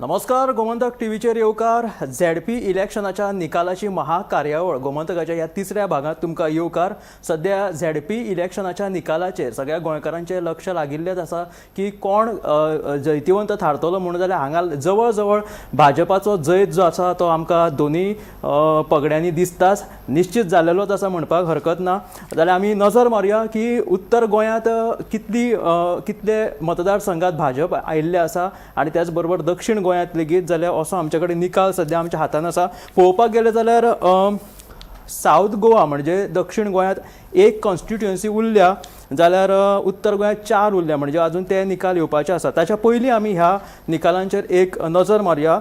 नमस्कार, गोमंतक टीव्हीचेर येवकार. झेडपी इलेक्शनाच्या निकालाची महाकार्यावळ गोमंतकाच्या ह्या तिसऱ्या भागात तुमकां येवकार. सध्या झेडपी इलेक्शनाच्या निकालाचेर सगळ्या गोंयकारांचें लक्ष लागिल्लेंच आसा की कोण जैतिवंत थारतलो म्हणून. जाल्यार हांगा जवळ जवळ भाजपाचो जैत जो आसा तो आमकां दोनूय पगड्यांनी दिसताच, निश्चित जाल्लेलोच आसा म्हणपाक हरकत ना. जाल्यार आमी नजर मारुया की उत्तर गोंयांत कितले मतदारसंघात भाजप आयिल्ले आसा आनी त्याच बरोबर दक्षिण गोंयांत लेगीत. जाल्यार असो आमचे कडेन निकाल सद्या आमच्या हातान आसा. पळोवपाक गेले जाल्यार सावथ गोवा म्हणजे दक्षिण गोंयांत एक कॉन्स्टिट्युएन्सी उरल्या, जाल्यार उत्तर गोंयांत चार उरल्या, म्हणजे अजून ते निकाल येवपाचे आसा. ताच्या पयलीं आमी ह्या निकालांचेर एक नजर मारुया.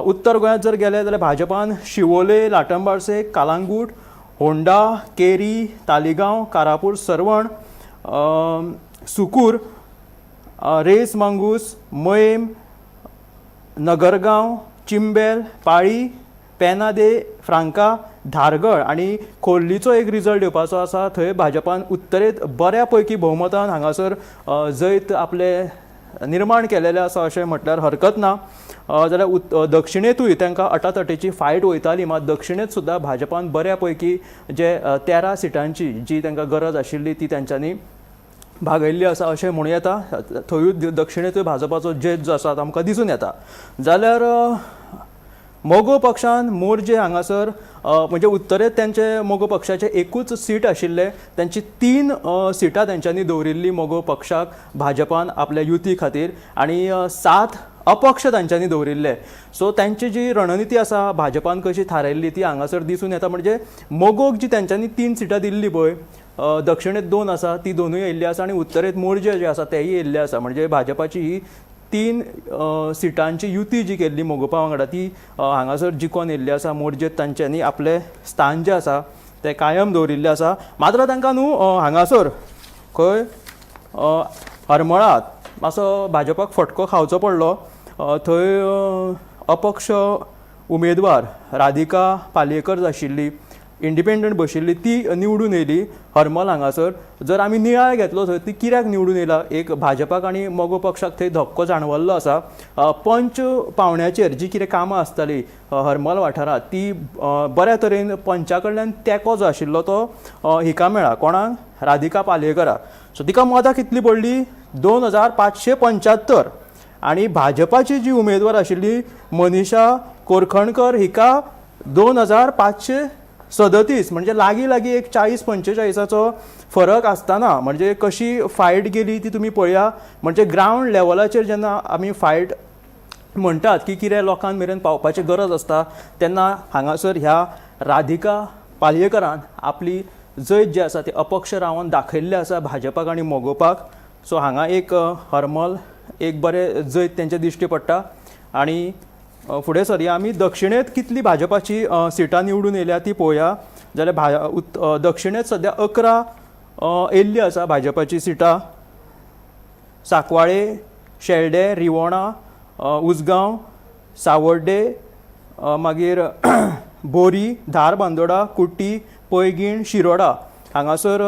उत्तर गोंयांत जर गेले जाल्यार भाजपान शिवोले, लाटंबार्से, कालांगूट, होंडा, केरी, तालिगांव, कारापूर, सर्वण, सुकूर, रेस मांगूस, मयेम, नगरगांव, चिंबेल, पाळी, पेना दे फ्रांका, धारगळ आनी खोर्लीचो एक रिजल्ट येवपाचो आसा. थंय भाजपान उत्तरेंत बऱ्या पैकी भोवमतान हांगासर जैत आपलें निर्माण केलेलें आसा अशें म्हटल्यार हरकत ना. जाल्यार दक्षिणेंतूय तांकां अटातटीची फायट वयताली, मात दक्षिणेंत सुद्दां भाजपान बऱ्या पैकी जे 13 सिटांची जी तांकां गरज आशिल्ली ती तांच्यांनी भागयल्ली आसा अशें म्हणूं येता. थंयूय दक्षिणेंतूय भाजपाचो जैत जो आसा तो आमकां दिसून येता. जाल्यार मगो पक्षान मोरजे हांगासर म्हणजे उत्तरेंत तेंचे मगो पक्षाचे एकूच सीट आशिल्ले. तेंची तीन सिटां तेंच्यांनी दवरिल्ली मगो पक्षाक भाजपान आपल्या युती खातीर आनी सात अपक्ष तांच्यांनी दवरिल्ले. सो तांची जी रणनिती आसा भाजपान कशी थारायल्ली ती हांगासर दिसून येता. म्हणजे मगोक जी तेंच्यांनी तीन सिटां दिल्ली पळय, दक्षिणेंत दोन आसा, ती दोनूय येयल्ली आसा आनी उत्तरेंत मोरजे जे आसा तेय येयल्ले आसा. म्हणजे भाजपाची ही तीन सिटांची युती जी केल्ली मोगोपा वांगडा ती हांगासर जिखोन येयल्ली आसा. मोरजेंत तांच्यांनी आपलें स्थान जें आसा तें कायम दवरिल्लें आसा. मात्र तांकां न्हू हांगासर खंय हरमळात मातसो भाजपाक फटको खावचो पडलो. थंय अपक्ष उमेदवार राधिका पालयेकर आशिल्ली, इंडिपेंडंट बशिल्ली, ती निवडून येयली हरमल हांगासर. जर आमी नियाळ घेतलो थंय ती कित्याक निवडून येयला, एक भाजपाक आनी मगो पक्षाक थंय धक्को जाणवल्लो आसा. पंच पावंड्याचेर जी कितें कामां आसतालीं हरमल वाठारांत ती बऱ्या तरेन पंचा कडल्यान तेंको जो आशिल्लो तो हिका मेळ्ळा. कोणाक? राधिका पालयेकराक. सो तिका मतां कितलीं पडलीं? 2575. आनी भाजपाची जी उमेदवार आशिल्ली मनीषा कोरखणकर हिका 2537. म्हणजे लागीं लागीं एक 40 45आचो फरक आसतना म्हणजे कशी फायट गेली ती तुमी पळया. म्हणजे ग्रावंड लेवलाचेर जेन्ना आमी फायट म्हणटात की कितें लोकां मेरेन पावपाची गरज आसता, तेन्ना हांगासर ह्या राधिका पालयेकरान आपली जैत जें आसा तें अपक्ष रावन दाखयल्लें आसा भाजपाक आनी मोगोपाक. सो हांगा एक हरमल एक बरें जैत तेंचें दिश्टी पडटा. आनी फुडें सरया आमी. दक्षिणेंत कितली भाजपाची सिटां निवडून येयल्या ती पळोवया. जाल्यार दक्षिणेंत सद्या 11 येयल्ली आसा भाजपाची सिटां. सांकवाळे, शेल्डे, रिवोणा, उसगांव, सावर्डे, मागीर बोरी, धारबांदोडा, कुट्टी, पैगीण, शिरोडा हांगासर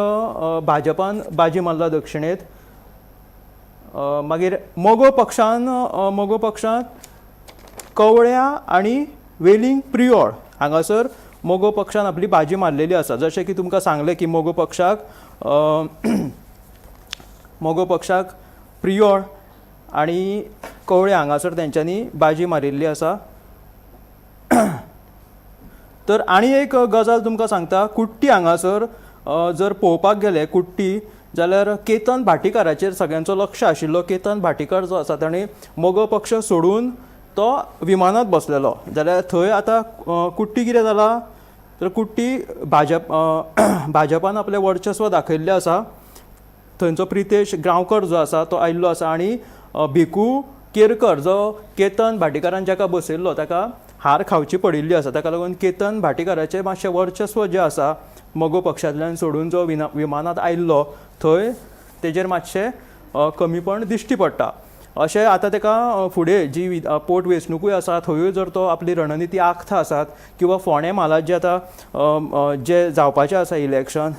भाजपान बाजी मारला दक्षिणेंत. मागीर मगो पक्षान कवळ्या आनी वेलिंग प्रियोळ हांगासर मगो पक्षान आपली बाजी मारलेली आसा. जशें की तुमकां सांगलें की मगो पक्षाक प्रियोळ आनी कवळे हांगासर तेंच्यांनी बाजी मारिल्ली आसा. तर आनी एक गजाल तुमकां सांगता, कुट्टी हांगासर जर पळोवपाक गेले कुट्टी जाल्यार केतन भाटीकाराचेर सगळ्यांचो लक्ष आशिल्लो. केतन भाटीकार जो आसा ताणें मगो पक्ष सोडून तो विमानात बसलेलो. जाल्यार थंय आतां कुट्टी कितें जाला तर कुट्टी भाजपान आपलें वर्चस्व दाखयल्लें आसा. थंयचो प्रितेश गांवकर जो आसा तो आयिल्लो आसा आनी भिकू केरकर जो केतन भाटीकारान जाका बसयल्लो ताका हार खावची पडिल्ली आसा. ताका लागून केतन भाटीकाराचें मातशें वर्चस्व जें आसा, मगो पक्षांतल्यान सोडून जो विमानांत आयिल्लो, थंय तेजेर मातशें कमीपण दिश्टी पडटा अशें. आतां ताका फुडें जी पोट वेंचणुकूय आसा, थंयूय जर तो आपली रणनिती आंखता आसात किंवा फोंडें म्हालांत जे आतां जे जावपाचें आसा इलेक्शन,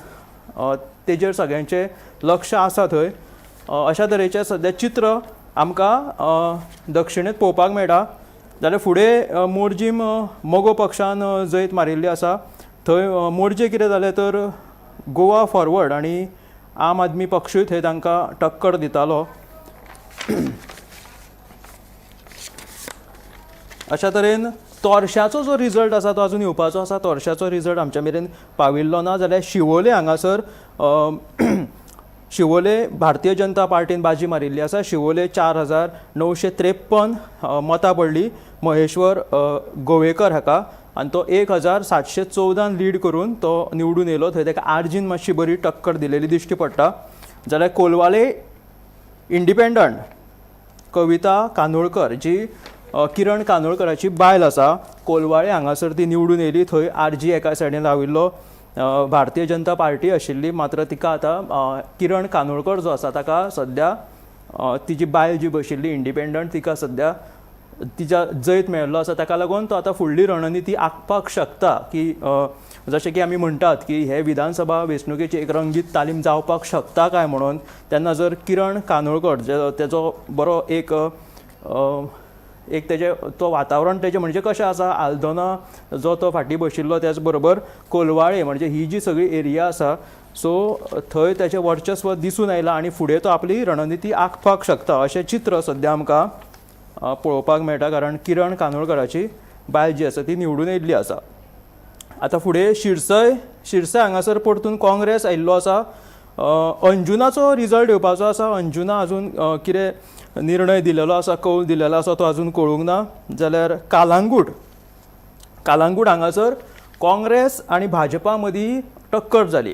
तेजेर सगळ्यांचें लक्ष आसा थंय. अशा तरेचें सद्या चित्र आमकां दक्षिणेंत पळोवपाक मेळटा. जाल्यार फुडें मोरजीम मगो पक्षान जैत मारिल्ली आसा. थंय मोरजे कितें जालें तर गोवा फॉरवर्ड आनी आम आदमी पक्षूय थंय तांकां टक्कर दितालो. अशा तरेन तोरशाचो जो रिजल्ट आसा तो अजून येवपाचो आसा. तोरशाचो रिजल्ट आमच्या मेरेन पाविल्लो ना. जाल्यार शिवोले हांगासर शिवोले भारतीय जनता पार्टीन बाजी मारिल्ली आसा. शिवोले 4953 मतां पडली महेश्वर गोवेकर हाका आनी तो 1714 लीड करून तो निवडून येयलो. थंय ताका आरजीन मातशी बरी टक्कर दिलेली दिश्टी पडटा. जाल्यार कोलवाले इंडिपेंडंट कविता कानोळकर जी किरण कानोळकराची बायल आसा, कोलवाळे हांगासर ती निवडून येयली. थंय आरजी एका सायडीन राविल्लो, भारतीय जनता पार्टी आशिल्ली, मात्र तिका आतां किरण कानोळकर जो आसा ताका सद्या तिजी बायल जी बशिल्ली इंडिपेंडंट तिका सद्या तिच्या जैत मेळिल्लो आसा. ताका लागून तो आतां फुडली रणनिती आंखपाक शकता की जशें की आमी म्हणटात की हे विधानसभा वेंचणुकेची एक रंगीत तालीम जावपाक शकता काय म्हणून, तेन्ना जर किरण कानोळकर तेजो बरो एक एक तेजे तो वातावरण तेजें म्हणजे कशें आसा, आल्दोना जो तो फाटीं बशिल्लो त्याच बरोबर कोलवाळे म्हणजे ही जी सगळी एरिया आसा सो थंय तेचें वर्चस्व दिसून आयलां आनी फुडें तो आपली रणनिती आंखपाक शकता अशें चित्र सद्या आमकां पळोवपाक मेळटा. कारण किरण कानोळकराची बायल जी आसा ती निवडून येयल्ली आसा. आतां फुडें शिरसय, शिरसय हांगासर परतून काँग्रेस आयिल्लो आसा. अंजुनाचो रिजल्ट येवपाचो आसा. अंजुना अजून कितें निर्णय दिलेलो आसा, कौल दिलेलो आसा तो अजून कळूंक ना. जाल्यार कालांगूट, कालांगूट हांगासर काँग्रेस आनी भाजपा मदीं टक्कर जाली.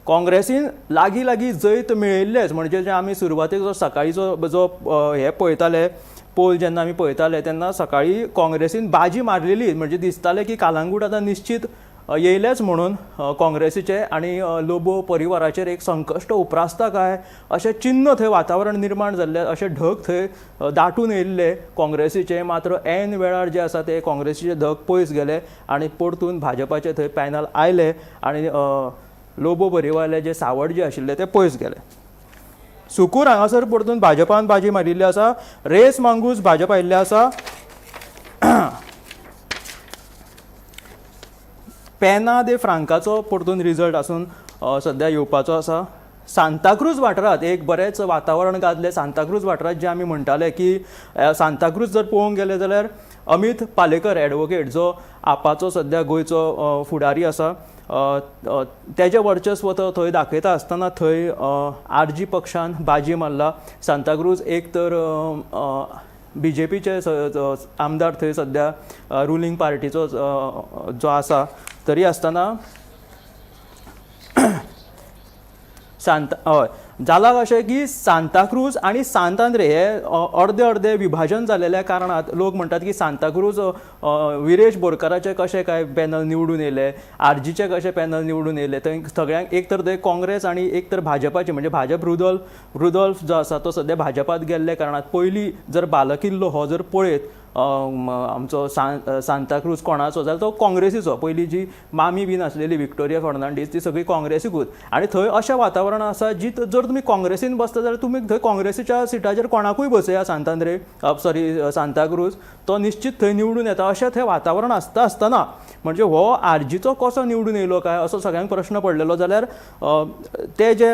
काँग्रेसीन लागीं लागीं जैत मेळयल्लेच, म्हणजे जे आमी सुरवातेक जो सकाळीचो जो हे पळयताले पोल जेन्ना आमी पळयताले तेन्ना सकाळी काँग्रेसीन बाजी मारलेली, म्हणजे दिसतालें की कालांगूट आतां निश्चीत येयलेच म्हणून काँग्रेसीचे आनी लोबो परिवाराचेर एक संकश्ट उप्रासता काय अशें चिन्न थंय वातावरण निर्माण जाल्लें, अशें ढग थंय दाटून येयल्ले काँग्रेसीचे. मात्र ऐन वेळार जे आसा ते काँग्रेसीचे धग पयस गेले आनी परतून भाजपाचे थंय पॅनल आयले आनी लोबो परिवाराले जे सावट जे आशिल्ले ते पयस गेले. सुकूर हांगासर परतून भाजपान बाजी मारिल्ली आसा. रेस मांगूस भाजप आयिल्ले आसा. पेना दे फ्रांकाचो परतून रिजल्ट आसून सद्या येवपाचो आसा. सांताक्रूज वाठारांत एक बरेंच वातावरण गाजलें. सांताक्रूज वाठारांत जे आमी म्हणटाले की सांताक्रूज जर पळोवंक गेले जाल्यार अमीत पालेकर एडवोकेट जो आपाचो सद्या गोंयचो फुडारी आसा तेजें वर्चस्व तो थंय दाखयता आसतना थंय आरजी पक्षान बाजी मारला. सांताक्रूज एक तर बीजेपीचे आमदार थंय सद्या रुलींग पार्टीचो जो आसा, तरी आसतना हय जालां अशें की सांताक्रूज आनी सांत आंद्रे हे अर्दे अर्दे विभाजन जालेल्या कारणात लोक म्हणटात की सांताक्रूज विरेश बोरकाराचे कशें काय पॅनल निवडून येयले, आरजीचे कशें पॅनल निवडून येयले. थंय सगळ्यांक एक तर ते काँग्रेस आनी एक तर भाजपाचे, म्हणजे भाजप रुदोल्फ जो आसा तो सद्या भाजपात गेल्ले कारणात पयलीं जर बालकिल्लो हो जर पळयत आमचो सांताक्रूज कोणाचो जाल्यार तो काँग्रेसीचो. पयलीं जी मामी बीन आसलेली विक्टोरिया फर्नांडीस ती सगळी काँग्रेसीकूच आनी थंय अशें वातावरण आसा जी जर तुमी काँग्रेसीन बसता जाल्यार तुमी थंय काँग्रेसीच्या सिटाचेर कोणाकूय बसया सांतांद्रे सॉरी सांताक्रूज, तो निश्चित थंय निवडून येता. अशें थंय वातावरण आसता आसतना म्हणजे हो आरजीचो कसो निवडून येयलो काय असो सगळ्यांक प्रश्न पडलेलो. जाल्यार ते जे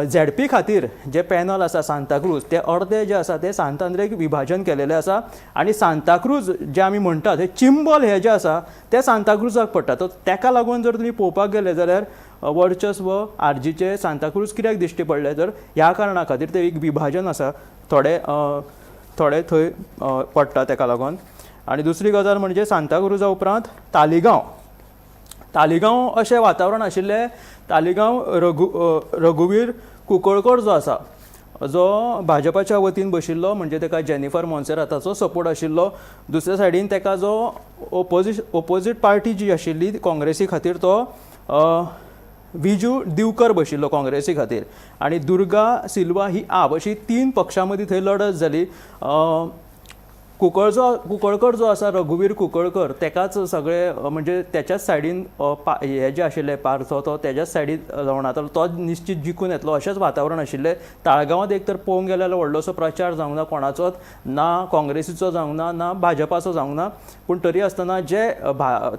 झेडपी खातीर जे पॅनल आसा सांताक्रूज ते अर्दे जे आसा ते सांतांद्रेक विभाजन केलेले आसा आनी सांताक्रूज जे आमी म्हणटात हे चिंबल हे जे आसा ते सांताक्रुजाक पडटा. तर तेका लागून जर तुमी पळोवपाक गेले जाल्यार वर्चस्व आरजीचे सांताक्रूज कित्याक दिश्टी पडले तर ह्या कारणा खातीर ते एक विभाजन आसा थोडे थोडे थंय पडटा तेका लागून. आनी दुसरी गजाल म्हणजे सांताक्रुजा उपरांत तालिगांव, तालिगांव अशें वातावरण आशिल्लें. तालिगांव रघुवीर कुंकळकर जो आसा जो भाजपाच्या वतीन बशिल्लो, म्हणजे तेका जेनिफर मोन्सेराताचो सपोर्ट आशिल्लो. दुसऱ्या सायडीन तेका जो ओपोजीट पार्टी जी आशिल्ली काँग्रेसी खातीर तो विजू दिवकर बशिल्लो काँग्रेसी खातीर आनी दुर्गा सिल्वा ही आप, अशी तीन पक्षां मदीं थंय लढत जाली. कुंकळचो कुंकळकर जो आसा, रघुवीर कुंकळकर, तेकाच सगळे म्हणजे तेच्याच सायडीन हे जे आशिल्ले पार्थो, तो तेज्याच सायडीन लवणातालो, तो निश्चीत जिखून येतलो अशेंच वातावरण आशिल्लें. ताळगांवांत एक तर पळोवंक गेल्यार व्हडलोसो प्रचार जावंक ना कोणाचोच, ना काँग्रेसीचो जावंक ना, ना भाजपाचो जावंक ना. पूण तरी आसतना जे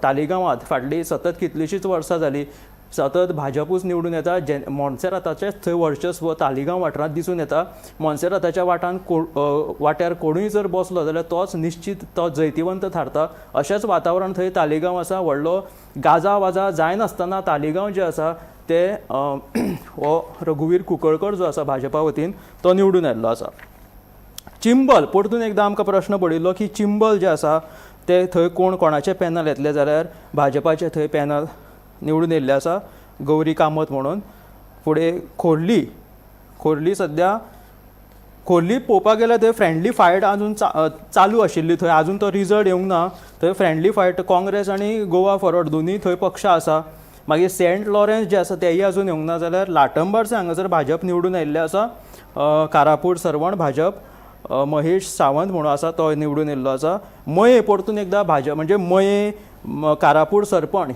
तालिगांवांत फाटलीं सतत कितलींशींच वर्सां जालीं सतत भाजपूच निवडून येता, जे मोन्सेराताचेंच थंय वर्चस्व तालिगांव वाठारांत दिसून येता. मोन्सेराताच्या वाटान वाट्यार कोणूय जर बसलो जाल्यार तोच निश्चीत तो जैतिवंत थारता अशेंच वातावरण थंय तालिगांव आसा. व्हडलो गाजा वाजा जायनासतना तालिगांव जें आसा तें हो रघुवीर कुंकळकर जो आसा भाजपा वतीन तो निवडून आयिल्लो आसा. चिंबल परतून एकदां आमकां प्रश्न पडिल्लो की चिंबल जें आसा तें थंय कोण कोणाचें पॅनल येतलें जाल्यार भाजपाचें थंय पॅनल निवडून येयल्लें आसा, गौरी कामत म्हणून. फुडें खोर्ली, खोर्ली सद्या खोर्ली पळोवपाक गेल्यार थंय फ्रेंडली फायट आजून चालू आशिल्ली, थंय आजून तो रिजल्ट येवंक ना. थंय फ्रेंडली फायट काँग्रेस आनी गोवा फॉरवर्ड दोनूय थंय पक्ष आसा. मागीर सेंट लॉरेन्स जे आसा तेय आजून येवंक ना. जाल्यार लाटंबार्से हांगासर भाजप निवडून आयिल्लें आसा, कारापूर सर्वण भाजप, महेश सावंत म्हणून आसा तो निवडून येयल्लो आसा. मये परतून एकदां भाजप, म्हणजे मये कारापूर सरपण,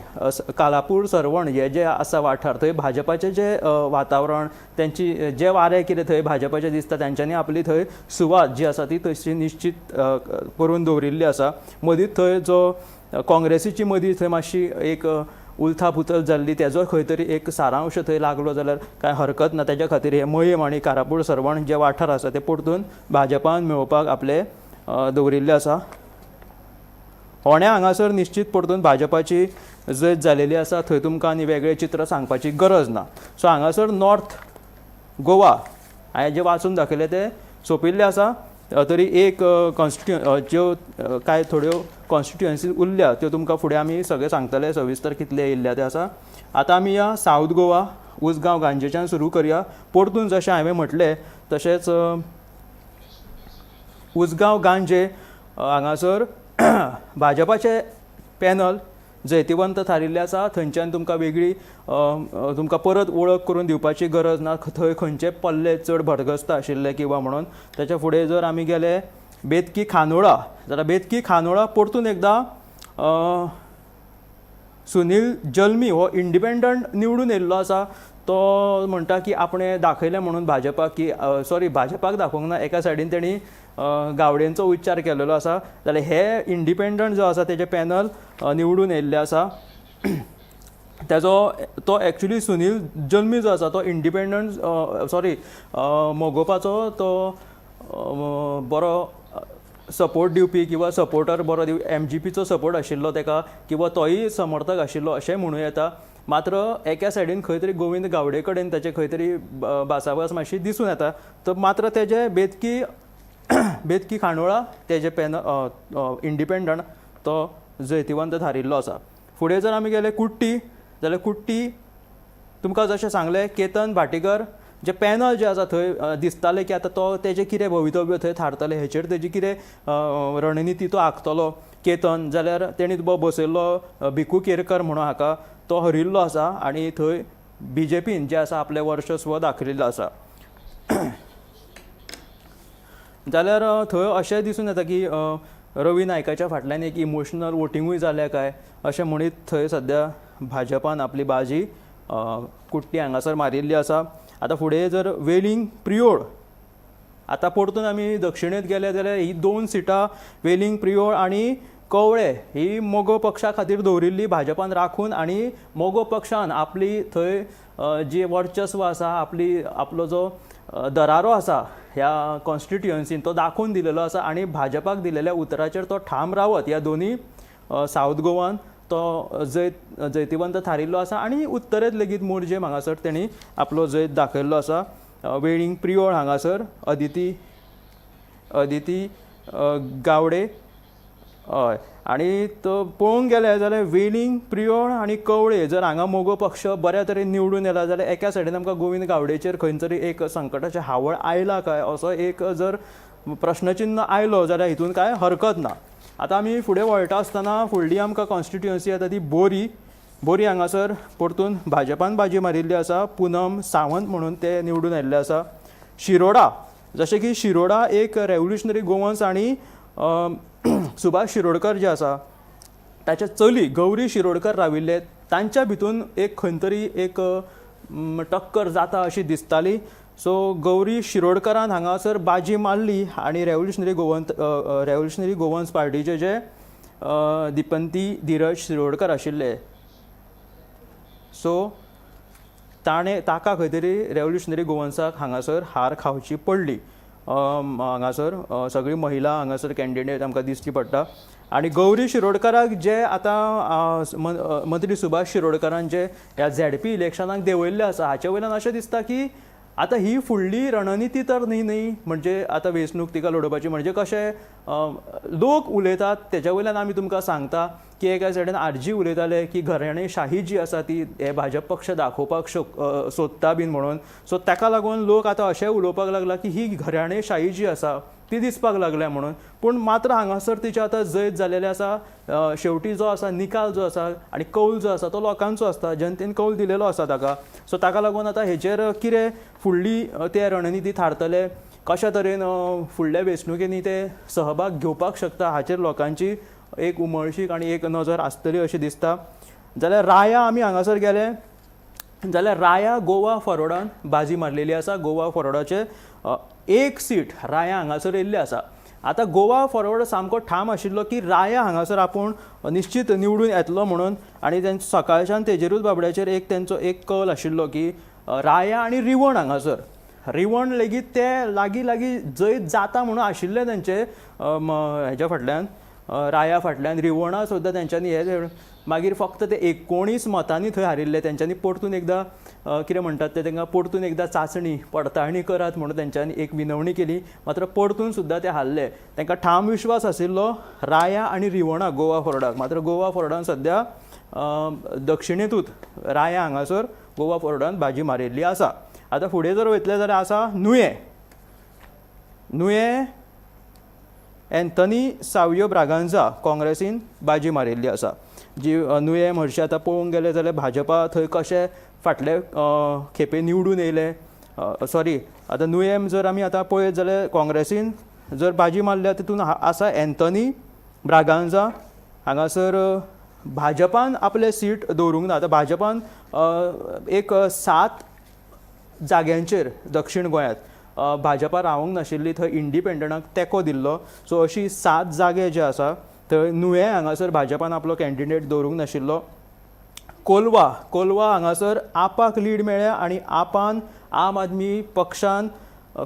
कालापूर सरवण हे जे आसा वाठार थंय भाजपाचें जें वातावरण, तेंची जे वारें कितें थंय भाजपाचें दिसता, तेंच्यांनी आपली थंय सुवात जी आसा ती तशी निश्चीत करून दवरिल्ली आसा. मदींच थंय जो काँग्रेसीची मदीं थंय मातशी एक उलथा पुथल जाल्ली, तेजो खंय तरी एक सारांश थंय लागलो जाल्यार कांय हरकत ना. तेज्या खातीर हे मयेम आनी कारापूर सरवण जे वाठार आसा ते परतून भाजपान मेळोवपाक आपले दवरिल्ले आसा. फोंड्या हांगासर निश्चीत परतून भाजपाची जैत जालेली आसा, थंय तुमकां आनी वेगळें चित्र सांगपाची गरज ना. सो हांगासर नॉर्थ गोवा हांवें जें वाचून दाखयलें तें सोंपिल्लें आसा. तरी एक ज्यो कांय थोड्यो कॉन्स्टिट्युएन्सी उरल्या त्यो तुमकां फुडें आमी सगळें सांगतले सविस्तर कितले येयल्ले ते आसा. आतां आमी या सावथ गोवा, उसगांव गांजेच्यान सुरू करया. परतून जशें हांवें म्हटलें तशेंच उसगांव गांजे हांगासर भाजपाचें पॅनल जैतिवंत थारिल्लें आसा. थंयच्यान तुमकां वेगळी तुमकां परत वळख करून दिवपाची गरज ना, थंय खंयचे पल्ले चड भरगस्त आशिल्ले किंवा म्हणून. तेच्या फुडें जर आमी गेले बेतकी खांडोळा जाल्यार बेतकी खांडोळा परतून एकदां सुनील जल्मी हो इंडिपेंडंट निवडून येयल्लो आसा. तो म्हणटा की आपणें दाखयलें म्हणून भाजपाक की सॉरी भाजपाक दाखोवंक ना, एका सायडीन तेणी गावडेंचो उच्चार केलेलो आसा. जाल्यार हे इंडिपेंडंट जो आसा तेजें पॅनल निवडून येयल्लें आसा. तेजो तो एक्चुली सुनील जल्मी जो आसा तो इंडिपेंडंट सॉरी मगोपाचो तो बरो सपोर्ट दिवपी किंवा सपोर्टर बरो दिवपी, एमजीपीचो सपोर्ट आशिल्लो तेका किंवा तोय समर्थक आशिल्लो अशें म्हणूं येता. मात्र एका सायडीन खंय तरी गोविंद गावडे कडेन ताचे खंय तरी भासाभास मातशी दिसून येता. तर मात्र तेजे बेतकी बेतकी खांडोळा तेजे पॅन इंडिपेंडंट तो जैतिवंत थारिल्लो आसा. फुडें जर आमी गेले कुट्टी जाल्यार कुट्टी तुमकां जशें सांगलें केतन भाटीकर जे पॅनल जे आसा थंय दिसतालें की आतां तो तेजें कितें भवितव्य थंय थारतलें, हेचेर तेजी कितें रणनिती तो आंखतलो केतन, जाल्यार तेणी बसयल्लो भिकू केरकर म्हणून हाका, तो हरिल्लो आसा आनी थंय बीजेपीन जें आसा आपलें वर्चस्व दाखयिल्लें आसा. जाल्यार थंय अशें दिसून येता की रवी नायकाच्या फाटल्यान एक इमोशनल वोटिंगूय जाल्या काय अशें म्हणीत थंय सद्या भाजपान आपली बाजी कुट्टी हांगासर मारिल्ली आसा. आतां फुडें जर वेलिंग प्रियोळ, आतां परतून आमी दक्षिणेंत गेले जाल्यार ही दोन सिटां वेलिंग प्रियोळ आनी कवळे ही मगो पक्षा खातीर दवरिल्ली भाजपान राखून आनी मगो पक्षान आपली थंय जी वर्चस्व आसा, आपली आपलो जो दरारो आसा ह्या कॉन्स्टिट्युएन्सीन तो दाखोवन दिलेलो आसा आनी भाजपाक दिलेल्या उतराचेर तो ठाम रावत ह्या दोनी सावथ गोवान तो जैतिवंत थारिल्लो आसा आनी उत्तरेंत लेगीत मोरजे हांगासर तेणी आपलो जैत दाखयल्लो आसा. वेळींग प्रियोळ हांगासर अदिती अदिती गावडे, हय. आनी तो पळोवंक गेले जाल्यार वेलिंग प्रियोळ आनी कवळे जर हांगा मगो पक्ष बऱ्या तरेन निवडून येला जाल्यार एका सायडीन आमकां गोविंद गावडेचेर खंय तरी एक संकटाचें हावळ आयला काय असो एक जर प्रश्नचिन्न आयलो जाल्यार हितून कांय हरकत ना. आतां आमी फुडें वळटा आसतना फुडली आमकां कॉन्स्टिट्युएन्सी येता ती बोरी. बोरी हांगासर परतून भाजपान बाजी मारिल्ली आसा, पुनम सावंत म्हणून ते निवडून आयिल्ले आसा. शिरोडा, जशें की शिरोडा एक रेवोल्युशनरी गोवन्स आनी सुभाष शिरोडकर जे आसा ताचे चली गौरी शिरोडकर राविल्ले, तांच्या भितून एक खंय तरी एक टक्कर जाता अशी दिसताली. सो गौरी शिरोडकरान हांगासर बाजी मारली आनी रेव्होल्युशनरी गोवन्स पार्टीचे जे दीपंती धीरज शिरोडकर आशिल्ले, सो ताणें ताका खंय तरी रेव्होल्युशनरी गोवन्साक हांगासर हार खावची पडली. हांगासर सगळी महिला हांगासर कॅन्डिडेट आमकां दिश्टी पडटा आनी गौरी शिरोडकराक जे आतां मंत्री सुभाष शिरोडकरान जे ह्या झेडपी इलेक्शनाक देंवयल्ले आसा, हाचे वयल्यान अशें दिसता की आतां ही फुडली रणनिती तर न्ही न्ही म्हणजे आतां वेंचणूक तिका लडोवपाची. म्हणजे कशें लोक उलयतात तेच्या वयल्यान आमी तुमकां सांगता की एका सायडीन आरजी उलयताले की घराणेशाही जी आसा ती हे भाजप पक्ष दाखोवपाक सोदता बीन म्हणून. सो ताका लागून लोक आतां अशें उलोवपाक लागला की ही घराणेशाही जी आसा ती दिसपाक लागल्या म्हणून. पूण मात्र हांगासर तिचें आतां जैत जालेलें आसा. शेवटी जो आसा निकाल जो आसा आनी कौल जो आसा तो लोकांचो आसता, जनतेन कौल दिलेलो आसा ताका. सो ताका लागून आतां हेचेर कितें फुडली ते रणनिती थारतले, कशा तरेन फुडल्या वेंचणुकेंनी ते सहभाग घेवपाक शकता हाचेर लोकांची एक उमळशीक आनी एक नजर आसतली अशें दिसता. जाल्यार राया आमी हांगासर गेले जाल्यार राया गोवा फॉरवर्डान बाजी मारलेली आसा. गोवा फॉरवर्डाचे एक सीट राया हांगासर येयल्ली आसा. आतां गोवा फॉरवर्ड सामको ठाम आशिल्लो की राया हांगासर आपूण निश्चीत निवडून येतलो म्हणून आनी तेंचो सकाळच्यान तेजेरूच बाबड्याचेर एक तेंचो एक कल आशिल्लो की राया आनी रिवण, हांगासर रिवण लेगीत ते लागीं लागीं जैत जाता म्हणून आशिल्ले तेंचे हेच्या फाटल्यान, राया फाटल्यान रिवणा सुद्दां तेंच्यांनी हे मागीर फक्त ते 19 मतांनी थंय हारिल्ले. तेंच्यांनी परतून एकदां कितें म्हणटात ते, तांकां परतून एकदां चांचणी पडताळणी करात म्हणून तेंच्यांनी एक विनवणी केली, मात्र परतून सुद्दां ते हारले. तांकां ठाम विश्वास आशिल्लो राया आनी रिवणा गोवा फॉरवर्डाक, मात्र गोवा फॉरवर्डान सद्या दक्षिणेंतूच राया हांगासर गोवा फॉरवर्डान बाजी मारिल्ली आसा. आतां फुडें जर वयतले जाल्यार आसा नुयें. नुयें एंथनी सावियो ब्रागांझा काँग्रेसीन बाजी मारिल्ली आसा. जी नुयें हरशीं आतां पळोवंक गेले जाल्यार भाजपा थंय कशें फाटले खेपे निवडून येयले, सॉरी, आतां नुयें जर आमी आतां पळयत जाल्यार काँग्रेसीन जर बाजी मारल्या तितून आसा एंथनी ब्रागांझा. हांगासर भाजपान आपलें सीट दवरूंक ना. आतां भाजपान एक 7 जाग्यांचेर दक्षीण गोंयांत भाजपा रावंक नाशिल्ली, थंय इंडिपेंडंटाक तेंको दिल्लो. सो अशी 7 जागे जे आसा थंय नुवें हांगासर भाजपान आपलो कॅन्डिडेट दवरूंक नाशिल्लो. कोलवा, कोलवा हांगासर आपाक लीड मेळ्ळ्या आनी आपान आम आदमी पक्षान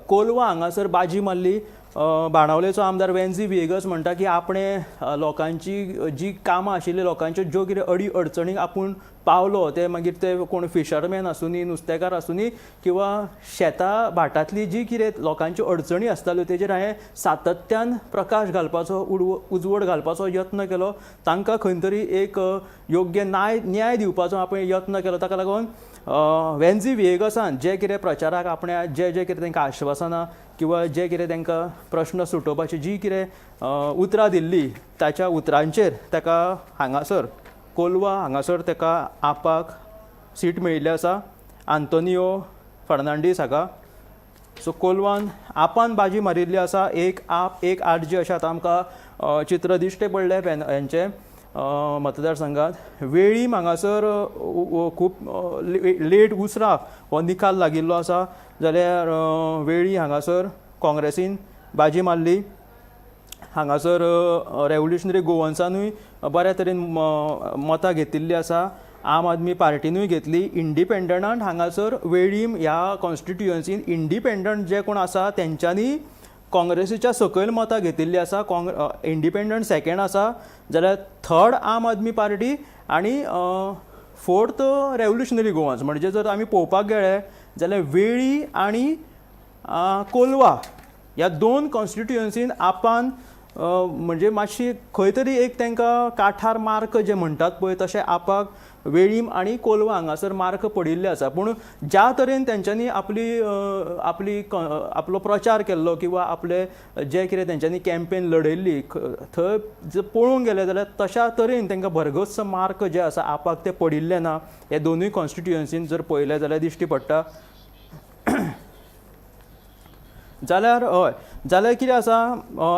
कोलवा हांगासर बाजी मारली. बाणावलेचो आमदार वेन्झी व्हिएगस म्हणटा की आपणें लोकांची जी कामां आशिल्ली, लोकांच्यो ज्यो कितें अडी अडचणीक आपूण पावलो, ते मागीर ते कोण फिशरमॅन आसुनी, नुस्तेकार आसुनी किंवा शेतां भाटांतली जी कितें लोकांच्यो अडचणी आसताल्यो तेजेर हांवें सातत्यान प्रकाश घालपाचो, उजवड घालपाचो यत्न केलो. तांकां खंय तरी एक योग्य न्याय दिवपाचो आपणें यत्न केलो. ताका लागून वेन्झी व्हिएगसान जे कितें प्रचाराक आपणें जे जे कितें तांकां आश्वासनां किंवा जे कितें तांकां प्रश्न सुटोवपाची जी कितें उतरां दिल्ली ताच्या उतरांचेर ताका हांगासर कोलवा हांगासर ताका आपाक सीट मेळिल्ली आसा, आंतोनियो फर्नांडीस हाका. सो कोलवान आपान बाजी मारिल्ली आसा. एक आप एक आरजी अशें आतां आमकां चित्र दिश्टी पडलें हेंचें मतदारसंघात. वेळीम हांगासर खूब लेट उसरां हो निकाल लागिल्लो आसा, जाल्यार वेळी हांगासर काँग्रेसीन बाजी मारली. हांगासर रेव्होल्युशनरी गोवन्सानूय बऱ्या तरेन मतां घेतिल्लीं आसा, आम आदमी पार्टीनूय घेतली. इंडिपेंडंटान हांगासर वेळीम ह्या कॉन्स्टिट्युयन्सीन इंडिपेंडंट जे कोण आसा तेंच्यांनी काँग्रेसीच्या सकयल मतां घेतिल्लीं आसा. इंडिपेंडंट सेकेंड आसा, जाल्यार थर्ड आम आदमी पार्टी आनी फोर्थ रेव्होल्युशनरी गोवन्स. म्हणजे जर आमी पळोवपाक गेले जाल्यार वेळी आनी कोलवा ह्या 2 कॉन्स्टिट्युयन्सीन आपान म्हणजे मातशी खंय तरी एक तांकां काठार मार्क जे म्हणटात पळय तशें आपाक वेळीम आनी कोलवा हांगासर मार्क पडिल्ले आसा. पूण ज्या तरेन तेंच्यांनी आपली आपली आपलो प्रचार केल्लो किंवा आपले जे कितें तेंच्यांनी कॅम्पेन लढयल्ली थंय जर पळोवंक गेले जाल्यार तशा तरेन तांकां भरघोस मार्क जे आसा आपाक ते पडिल्ले ना. हे दोनूय कॉन्स्टिट्युयन्सीन जर पळयलें जाल्यार दिश्टी पडटा. जाल्यार हय, जाल्यार कितें आसा,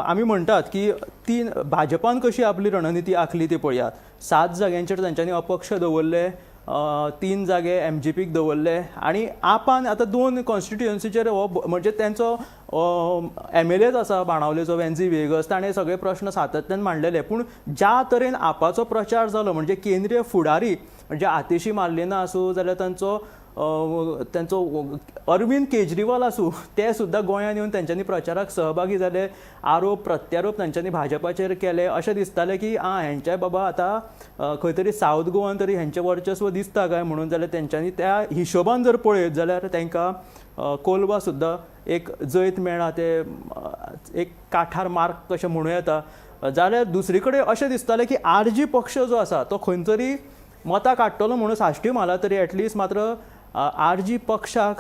आमी म्हणटात की तीन भाजपान कशी आपली रणनिती आंखली ती पळयात. 7 जाग्यांचेर तांच्यांनी अपक्ष दवरले, 3 जागे एमजीपीक दवरले आनी आपान आतां 2 कॉन्स्टिट्युएन्सीचेर हो म्हणजे तेंचो एमएलएच आसा बाणावलेचो वेन्झी व्हिएगस, ताणें सगळे प्रश्न सातत्यान मांडलेले. पूण ज्या तरेन आपाचो प्रचार जालो म्हणजे केंद्रीय फुडारी म्हणजे आतिशी मार्लेना आसूं जाल्यार तांचो तांचो अरविंद केजरीवाल आसूं, ते सुद्दां गोंयांत येवन तेंच्यांनी प्रचाराक सहभागी जाले, आरोप प्रत्यारोप तांच्यांनी भाजपाचेर केले. अशें दिसतालें की आं हेंचे बाबा आतां खंय तरी सावथ गोवान तरी हेंचें वर्चस्व दिसता काय म्हणून, जाल्यार तेंच्यांनी त्या हिशोबान जर पळयत जाल्यार तांकां कोलवा सुद्दां एक जैत मेळ्ळां, ते एक काठार मार्क कशें म्हणूं येता. जाल्यार दुसरी कडेन अशें दिसतालें की आरजी पक्ष जो आसा तो खंय तरी मतां काडटलो म्हणून साश्टी म्हाला तरी एटलिस्ट, मात्र आरजी पक्षाक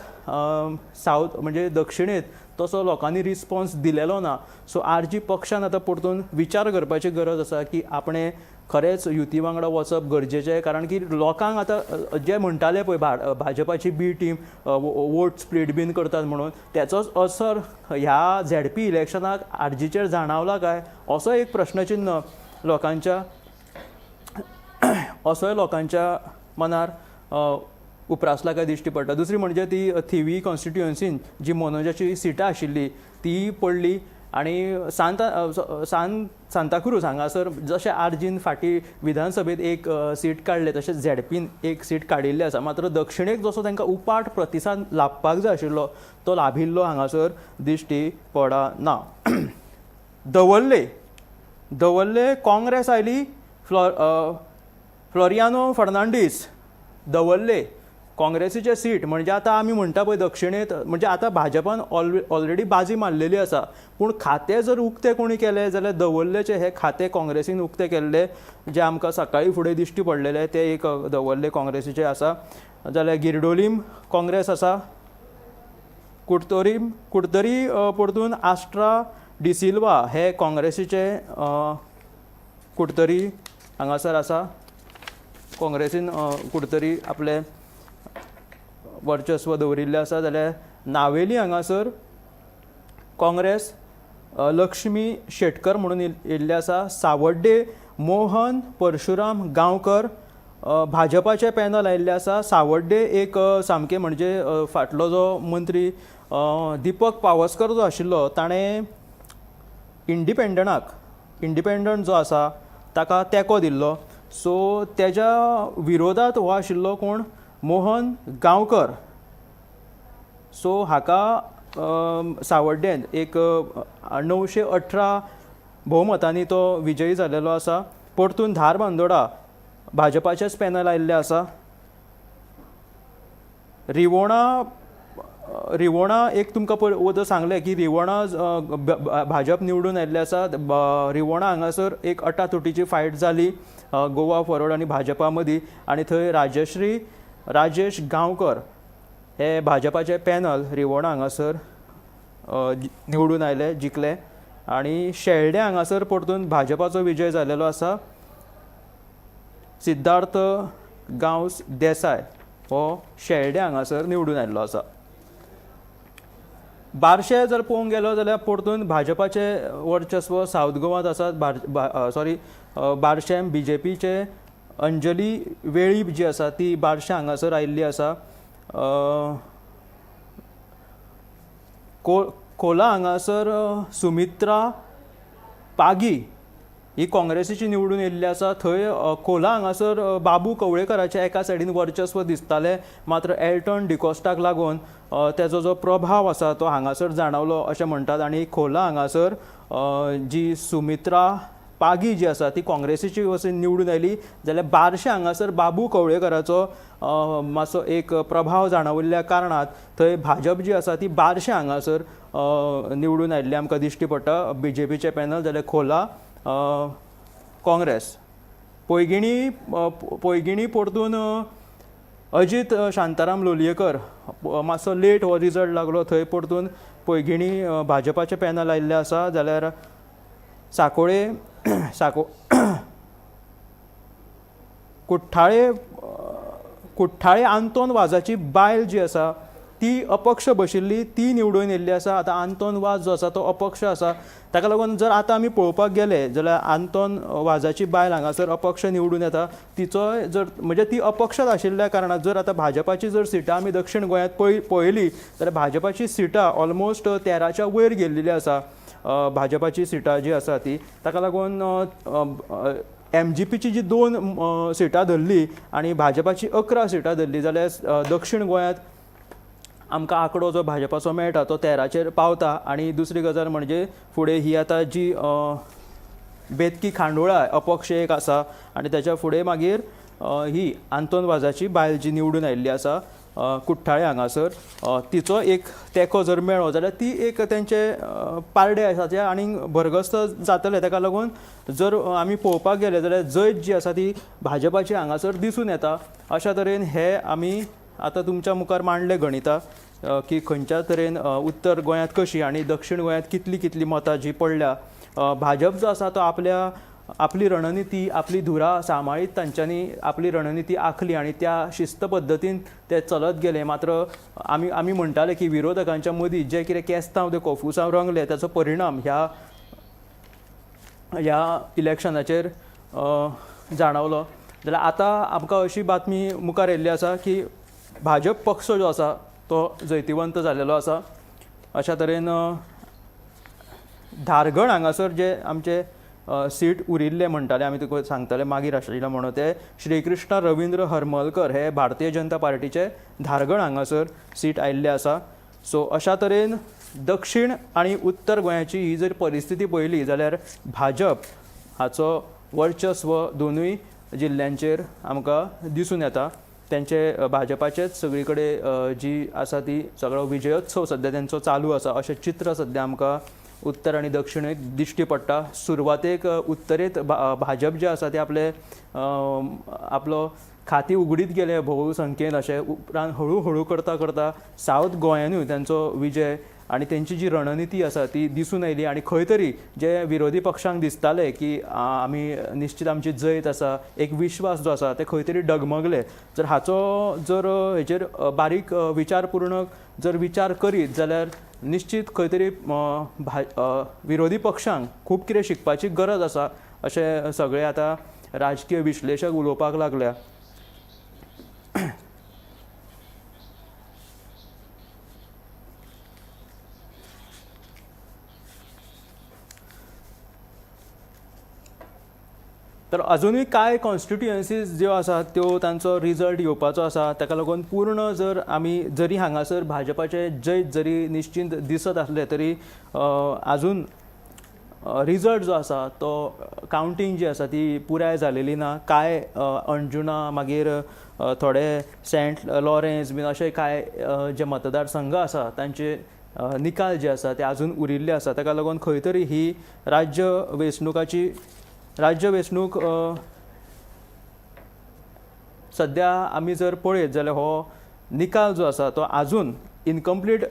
सावथ म्हणजे दक्षिणेंत तसो लोकांनी रिस्पॉन्स दिलेलो ना. सो आरजी पक्षान आतां परतून विचार करपाची गरज आसा की आपणें खरेंच युती वांगडा वचप गरजेचें, कारण की लोकांक आतां जे म्हणटाले पळय भाजपाची बी टीम वोट स्प्लीट बीन करतात म्हणून, तेचोच असर ह्या झेडपी इलेक्शनाक आरजीचेर जाणावला काय असो एक प्रश्नचिन्ह लोकांच्या असोय लोकांच्या मनार उप्रासला काय दिश्टी पडटा. दुसरी म्हणजे ती थिवी कॉन्स्टिट्युएन्सीन जी मनोजाची सिटां आशिल्ली ती पडली आनी सांताक्रूज हांगासर जशें आरजीन फाटीं विधानसभेंत एक सीट काडले तशें झेडपीन एक सीट काडिल्ली आसा, मात्र दक्षिणेक जसो तांकां उपाट प्रतिसाद लाभपाक जाय आशिल्लो तो लाभिल्लो हांगासर दिश्टी पडना. दवर्ले दवर्ले काँग्रेस आयली, फ्लोरियानो फर्नांडीस दवर्ले काँग्रेसीचे सीट, म्हणजे आतां आमी म्हणटा पळय दक्षिणेंत म्हणजे आतां भाजपान ऑलरेडी बाजी मारलेली आसा, पूण खातें जर उक्तें कोणी केलें जाल्यार दवर्लेचें हें खातें काँग्रेसीन उक्तें केल्लें जें आमकां सकाळीं फुडें दिश्टी पडलेलें तें एक दवर्ले काँग्रेसीचें आसा. जाल्यार गिरडोलीम काँग्रेस आसा, कुडतरी कुडतरी परतून आस्ट्रा डिसिल्वा हे काँग्रेसीचे कुडतरी हांगासर आसा. काँग्रेसीन कुडतरी आपले वर्चस्व दवरिल्लें आसा. जाल्यार नावेली हांगासर काँग्रेस लक्ष्मी शेटकर म्हणून येयल्ले आसा. सावड्डे मोहन परशुराम गांवकर भाजपाचें पॅनल आयिल्लें आसा. सावड्डे एक सामकें म्हणजे फाटलो जो मंत्री दीपक पावसकर जो आशिल्लो ताणें इंडिपेंडंट जो आसा ताका तेंको दिल्लो, सो तेज्या विरोधात हो आशिल्लो कोण मोहन गांवकर. सो हाका सावड्डेन एक 918 भोवमतांनी तो विजयी जालेलो आसा. परतून धारबांदोडा भाजपाचेंच पॅनल आयिल्लें आसा. रिवोणा रिवोणा एक तुमकां पळय वोदोळ सांगलें की रिवोणा भाजप निवडून आयिल्लें आसा. रिवोणा हांगासर एक अटातुटीची फायट जाली गोवा फॉरवर्ड आनी भाजपा मदीं आनी थंय राजश्री राजेश गांवकर हे भाजपाचे पॅनल रिवोणा हांगासर निवडून आयले, जिखले. आनी शेल्डें हांगासर परतून भाजपाचो विजय जालेलो आसा. सिद्धार्थ गांवस देसाय हो शेल्डें हांगासर निवडून आयिल्लो आसा. बारशे जर पळोवंक गेलो जाल्यार परतून भाजपाचें वर्चस्व सावथ गोवांत आसा. सॉरी, बारशेम बीजेपीचे अंजली वेळीप जी आसा ती बारशे हांगासर आयिल्ली आसा. खोला हांगासर सुमित्रा पागी ही काँग्रेसीची निवडून येयल्ली आसा. थंय खोला हांगासर बाबू कवळेकराच्या एका सायडीन वर्चस्व दिसतालें, मात्र एल्टन डिकोस्टाक लागून तेजो जो प्रभाव आसा तो हांगासर जाणवलो अशें म्हणटात. आनी खोला हांगासर जी सुमित्रा पागी जी आसा ती काँग्रेसीची वचून निवडून आयली. जाल्यार बारशे हांगासर बाबू कवळेकराचो मातसो एक प्रभाव जाणवल्ल्या कारणान थंय भाजप जी आसा ती बारशे हांगासर निवडून आयिल्ली आमकां दिश्टी पडटा बीजेपीचें पॅनल. जाल्यार खोला काँग्रेस. पैंगिणी पैंगिणी परतून अजीत शांताराम लोलयेकर मातसो लेट हो रिजल्ट लागलो, थंय परतून पैंगिणी भाजपाचें पॅनल आयिल्लें आसा. जाल्यार साकोळे कुठ्ठाळे कुठ्ठाळे आंतोन वाजाची बायल जी आसा ती अपक्ष बशिल्ली ती निवडून येयल्ली आसा. आतां आंतोन वाज जो आसा तो अपक्ष आसा. ताका लागून जर आतां आमी पळोवपाक गेले जाल्यार आंतोन वाजाची बायल हांगासर अपक्ष निवडून येता, तिचोय जर म्हणजे ती अपक्षच आशिल्ल्या कारणान जर आतां भाजपाची जर सिटां आमी दक्षिण गोंयांत पळयली जाल्यार भाजपाची सिटां ऑलमोस्ट 13च्या वयर गेल्लेली आसा. भाजपाची सिटां जी आसा ती ताका लागून एमजीपीची जी 2 सिटां धरली आनी भाजपाची 11 सिटां धरली जाल्यार दक्षिण गोंयांत आमकां आंकडो जो भाजपाचो मेळटा तो 13चेर पावता. आनी दुसरी गजाल म्हणजे फुडें ही आतां जी बेतकी खांडोळा अपक्ष एक आसा आनी ताच्या फुडें मागीर ही आंतोन वाजाची बायल जी निवडून आयिल्ली आसा कुठ्ठाळे हांगासर तिचो एक तेंको जर मेळ्ळो जाल्यार ती एक तेंचे पारडे आसा ते आनीक भरगस्त जातले. ताका लागून जर आमी पळोवपाक गेले जाल्यार जैत जी आसा ती भाजपाची हांगासर दिसून येता. अशा तरेन हे आमी आतां तुमच्या मुखार मांडले गणितां की खंयच्या तरेन उत्तर गोंयांत कशी आनी दक्षिण गोंयांत कितली कितली मतां जी पडल्या. भाजप जो आसा तो आपली रणनिती आपली धुरा सांबाळीत तांच्यांनी आपली रणनिती आंखली आनी त्या शिस्त पद्दतीन ते चलत गेले. मात्र आमी आमी म्हणटाले की विरोधकांच्या मदीं जे कितें केस्तांव ते कोफुसांव रंगले ताचो परिणाम ह्या ह्या इलेक्शनाचेर जाणवलो. जाल्यार आतां आमकां अशी बातमी मुखार येयल्ली आसा की भाजप पक्ष जो आसा तो जैतिवंत जालेलो आसा. अशा तरेन धारगळ हांगासर जे आमचे सीट उरिल्ले म्हणटाले आमी तुका सांगताले मागीर आशिल्ले म्हणून ते श्रीकृष्ण रविंद्र हरमलकर हे भारतीय जनता पार्टीचे धारगळ हांगासर सीट आयिल्ले आसा. सो अशा तरेन दक्षिण आनी उत्तर गोंयाची ही जर परिस्थिती पळयली जाल्यार भाजप हाचो वर्चस्व दोनूय जिल्ल्यांचेर आमकां दिसून येता. तेंचे भाजपाचेच सगळी कडेन जी आसा ती सगळो विजयोत्सव सद्या तेंचो चालू आसा अशें चित्र सद्या आमकां उत्तर आनी दक्षिणेक दिश्टी पडटा. सुरवातेक उत्तरेंत भाजप जे आसा ते आपले आपलो खाती उगडीत गेले भोवसंख्येन अशें उपरांत हळू हळू करता करता सावथ गोंयानूय तेंचो विजय आनी तेंची जी रणनिती आसा ती दिसून आयली. आनी खंय तरी जे विरोधी पक्षांक दिसताले की आमी निश्चित आमची जैत आसा, एक विश्वास जो आसा ते खंय तरी डगमगले. जर हाचो जर हेचेर बारीक विचारपूर्ण जर विचार करीत जाल्यार निश्चित खंय तरी विरोधी पक्षांक खूब कितें शिकपाची गरज आसा अशें सगळे आतां राजकीय विश्लेशक उलोवपाक लागल्या. तर अजुनूय कांय कॉन्स्टिट्युएन्सीज ज्यो आसात त्यो तांचो रिजल्ट येवपाचो आसा. ताका लागून पूर्ण जर आमी जरी हांगासर भाजपाचें जैत जरी निश्चिंत दिसत आसलें तरी आजून रिजल्ट जो आसा तो कावंटींग जी आसा ती पुराय जालेली ना. कांय अंजुणा मागीर थोडे सेंट लॉरेन्स बीन अशे कांय जे मतदारसंघ आसा तांचे निकाल जे आसा ते आजून उरिल्ले आसा. ताका लागून खंय तरी ही राज्य वेंचणूक सद्या आमी जर पळयत जाल्यार हो निकाल जो आसा तो आजून इनकम्प्लीट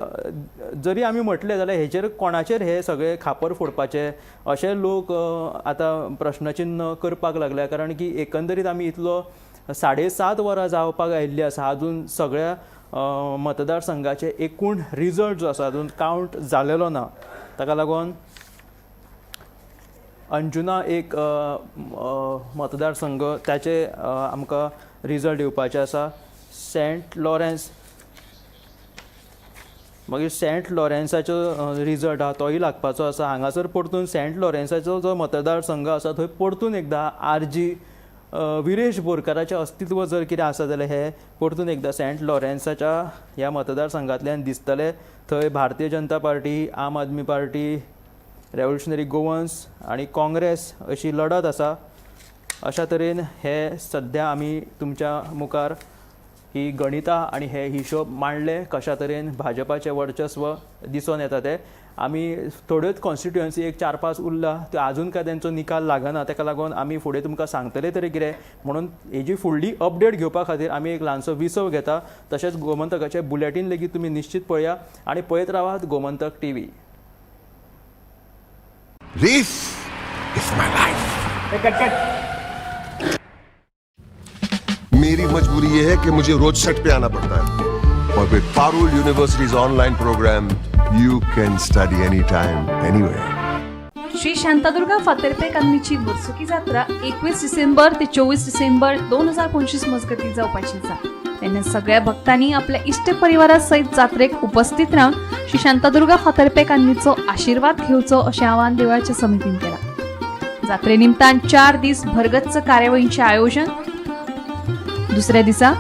जरी आमी म्हटलें जाल्यार हेचेर कोणाचेर हे सगळे खापर फोडपाचे अशे लोक आतां प्रश्नचिन्न करपाक लागल्या. कारण की एकंदरीत आमी इतलो 7.5 वरां जावपाक आयिल्ली आसा, आजून सगळ्या मतदारसंघाचे एकूण रिजल्ट जो आसा आजून कावंट जालेलो ना. ताका लागून अंजुना एक मतदारसंघ ताचे आमकां रिजल्ट येवपाचे आसा. सेंट लॉरेन्स मागीर सेंट लॉरेन्साचो रिजल्ट आहा तोय लागपाचो आसा. हांगासर परतून सेंट लॉरेन्साचो जो मतदारसंघ आसा थंय परतून एकदां आर जी विरेश बोरकाराचें अस्तित्व जर कितें आसा जाल्यार हें परतून एकदां सेंट लॉरेन्साच्या ह्या मतदारसंघांतल्यान दिसतलें. थंय Bharatiya Janata Party, Aam Aadmi Party, Revolutionary Goans आनी काँग्रेस अशी लढत आसा. अशा तरेन हे सद्या आमी तुमच्या मुखार ही गणितां आनी हे हिशोब मांडले कशा तरेन भाजपाचें वर्चस्व दिसून येता तें. आमी थोड्योच कॉन्स्टिट्युएन्सी एक 4-5 उरला त्यो आजून काय तेंचो निकाल लागना. ताका लागून आमी फुडें तुमकां सांगतले तरी कितें म्हणून हेजी फुडली अपडेट घेवपा खातीर आमी एक ल्हानसो विसव घेता. तशेंच गोमंतकाचें बुलेटीन लेगीत तुमी निश्चित पळया आनी पळयत रावात Gomantak TV. This is my life. मेरी मजबूरी ये है कि मुझे रोज सेट पे आना पड़ता है। But with Parul University's online program, you can study anytime, anywhere. Shri Shantadurga फातर्पेकान्नीची वर्सुकी जात्रा 21 डिसेंबर ते 24 डिसेंबर 2025 मजगती जावपाची आसा. तेन्ना सगळ्या भक्तांनी आपल्या इश्ट परिवारा सयत जात्रेक उपस्थित रावन श्री शांतादुर्गा फातर्पेकान्नीचो आशिर्वाद घेवचो अशें आवाहन देवळाच्या समितीन केलां. जात्रे निमतान 4 दीस भरगच्च कार्यावळींचें आयोजन. दुसऱ्या दिसा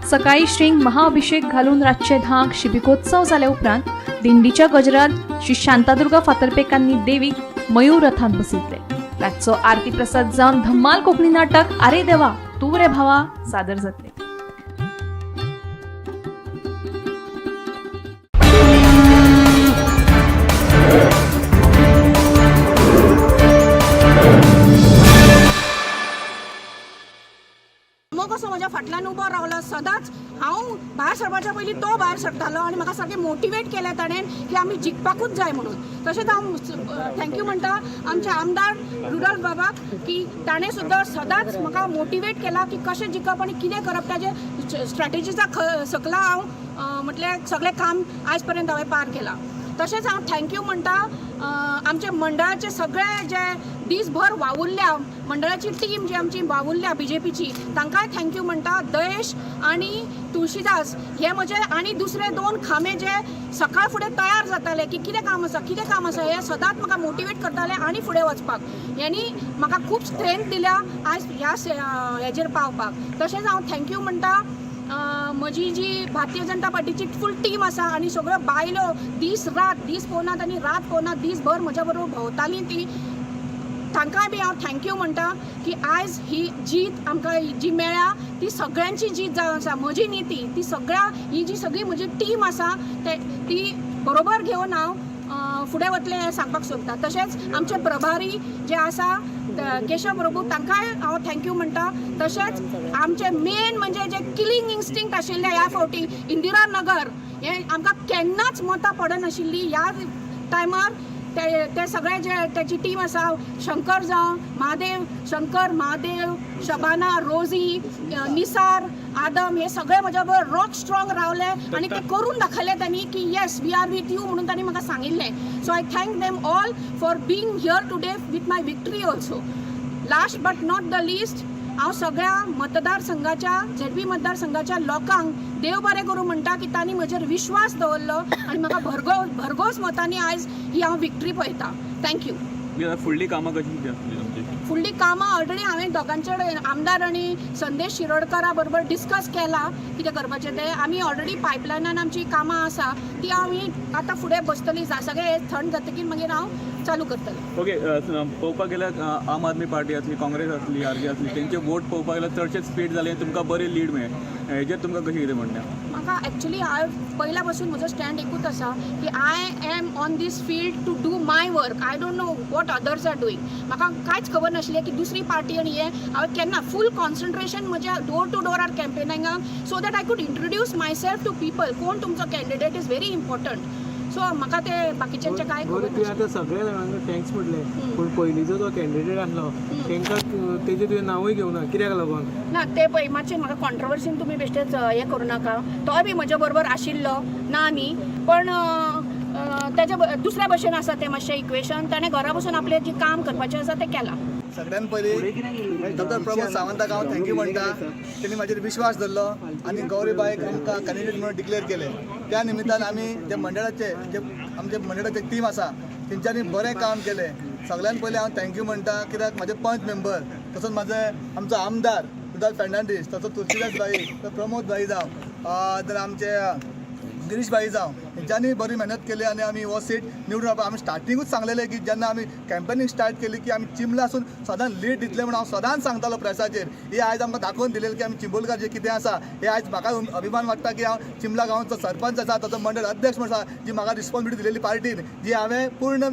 सकाळी श्रींक महाअभिषेक घालून रातचे 10 शिबिकोत्सव जाल्या उपरांत दिंडीच्या गजरात श्री शांतादुर्गा फातर्पेकान्नी देवीक मयूर रथात बसयतले. रातचो आरती प्रसाद जावन धम्माल कोंकणी नाटक आरे देवा तूं रे भावा सादर जातले. मग कसो म्हज्या फाटल्यान उबो रावलो सदांच. हांव भायर सरपाच्या पयलीं तो भायर सरतालो आनी म्हाका सारकें मोटिवेट केलें ताणें की आमी जिखपाकूच जाय म्हणून. तशेंच हांव thank you म्हणटा आमचे आमदार रुडोल्फ बाबाक की ताणें सुद्दां सदांच म्हाका मोटिवेट केला की कशें जिखप आनी कितें करप. ताजे स्ट्रेटजीचा सकला हांव म्हटल्यार सगळें काम आयज पर्यंत हांवें पार केलां. तशेंच हांव thank you म्हणटा आमच्या मंडळाचे सगळे जे दीसभर वावुरल्या, मंडळाची टीम जी आमची वावुरल्या बीजेपीची, तांकांय thank you म्हणटा. दयेश आनी तुळशीदास हे म्हजे आनी दुसरे 2 खांबे जे सकाळ फुडें तयार जाताले की कितें काम आसा, कितें काम आसा, हे सदांच म्हाका मोटिवेट करताले आनी फुडें वचपाक. ह्यांनी म्हाका खूब स्ट्रेंथ दिल्या आयज ह्या हेजेर पावपाक. तशेंच हांव thank you म्हणटा म्हजी जी भारतीय जनता पार्टीची फूल टीम आसा आनी सगळ्यो बायलो दीस रात, दीस पळोवनात आनी रात पळोवनात, दीसभर म्हज्या बरोबर भोंवतालीं ती, तांकांय बी हांव thank you म्हणटा की आयज ही जीत आमकां जी मेळ्ळ्या ती सगळ्यांची जीत जावन आसा, म्हजी न्ही ती, ती सगळ्या ही जी सगळी म्हजी टीम आसा ती बरोबर घेवन हांव फुडें वतलें हें सांगपाक सोदता. तशेंच आमचे प्रभारी जे आसा केशव प्रभू, तांकांय हांव thank you म्हणटा. तशेंच आमचे मेन म्हणजे जे किलिंग इन्स्टिंक्ट आशिल्ले ह्या फावटी इंदिरा नगर हें आमकां केन्नाच मतां पडनाशिल्ली ह्या टायमार ते सगळे जे त्याची टीम आसा, शंकर जावं, महादेव, शंकर, महादेव, शबाना, रोजी, निसार, आदम, हे सगळे म्हज्या बरोबर रॉक स्ट्रॉंग रावले आनी ते करून दाखयले तांणी की yes we are with you म्हणून तांणी म्हाका सांगिल्लें. So I thank them all for being here today with my victory also. Last but not the least, हांव सगळ्या मतदारसंघाच्या, झेडपी मतदारसंघाच्या लोकांक देव बरें करूं म्हणटा की तांणी म्हजेर विश्वास दवरलो आनी म्हाका भरघोस मतांनी आयज ही हांव विक्ट्री पळयता. Thank you. फुडली कामां कशी कितें आसतली तुमची? फुडली कामां ऑलरेडी हांवें दोगांचे कडेन, आमदार आनी संदेश शिरोडकरा बरोबर डिस्कस केला कितें करपाचें तें. आमी ऑलरेडी पायपलायनान आमची कामां आसा ती आमी आतां फुडें बसतली. सगळें थंड जातकीर मागीर हांव चालू करतलें. ओके, पळोवपाक गेल्यार आम आदमी पार्टी आसली, काँग्रेस आसली, आरजी आसली, तेंचे वोट पळोवपाक गेल्यार चडशे स्प्लीट जाले, तुमकां बरी लीड मेळ्ळें. हेजेर तुमकां कशें कितें म्हणणें? म्हाका एक्चुली हांव पयल्या पासून म्हजो स्टँड एकूच आसा की I am on this field to do my work. I don't know what others are doing. म्हाका कांयच खबर नाशिल्लें की दुसरी पार्टी आनी हें. हांवें केन्ना फूल कॉन्सन्ट्रेशन म्हज्या डोर टू डोरार कॅम्पेनिंगाक so that I could introduce myself to people. कोण तुमचो candidate is very important. So म्हाका ते बाकीच्यांचें कांय खबर बरें, तुवें आतां सगळ्या जाणांक thanks म्हटलें, पूण पयलींचो जो कॅन्डिडेट आसलो तांकां तेजें तुवें नांवूय घेवना, कित्याक लागून? ना, ते पळय मातशें म्हाका कॉन्ट्रवर्सीन तुमी बेश्टेच हें करूं नाका. तोय बी म्हज्या बरोबर आशिल्लो ना न्ही, पण तेजे दुसऱ्या भशेन आसा तें मातशें इक्वेशन. ताणें घरा बसून आपलें जें काम करपाचें आसा तें केलां. सगळ्यात पयलीं डॉक्टर प्रमोद सावंताक हांव thank you म्हणटा. तेणी म्हाजेर विश्वास दवरलो आनी गौरीबायक आमकां कॅन्डिडेट म्हणून डिक्लेअर केलें. त्या निमित्तान आमी जे मंडळाचे, जे आमचे मंडळाचे टीम आसा तेंच्यांनी बरें काम केलें. सगळ्यात पयलीं हांव thank you म्हणटा कित्याक म्हाजे पंच मेंबर, तसोच म्हाजे आमचो आमदार रुदाल फेर्नांडीस, तसोच तुलसीदास भाई, प्रमोद भाई जावं, तर आमचे गिरीश भाई जावं, हेंच्यांनी बरी मेहनत केली आनी आमी हो सीट निवडून हाडपा. आमी स्टार्टिंगूच सांगलेलें की जेन्ना आमी कॅम्पेनींग स्टार्ट केली की आमी चिंबलासून सदांच लीड दितले म्हणून हांव सदांच सांगतालो प्रेसाचेर. हे आयज आमकां दाखोवन दिलेलें की आमी चिंबोलकार जे कितें आसा हे आयज म्हाका अभिमान वाडटा की हांव चिंबला गांवचो सरपंच आसा, ताचो मंडळ अध्यक्ष म्हण आसा, जी म्हाका रिस्पॉन्सिबिलिटी दिलेली पार्टीन, जी हांवें पूर्ण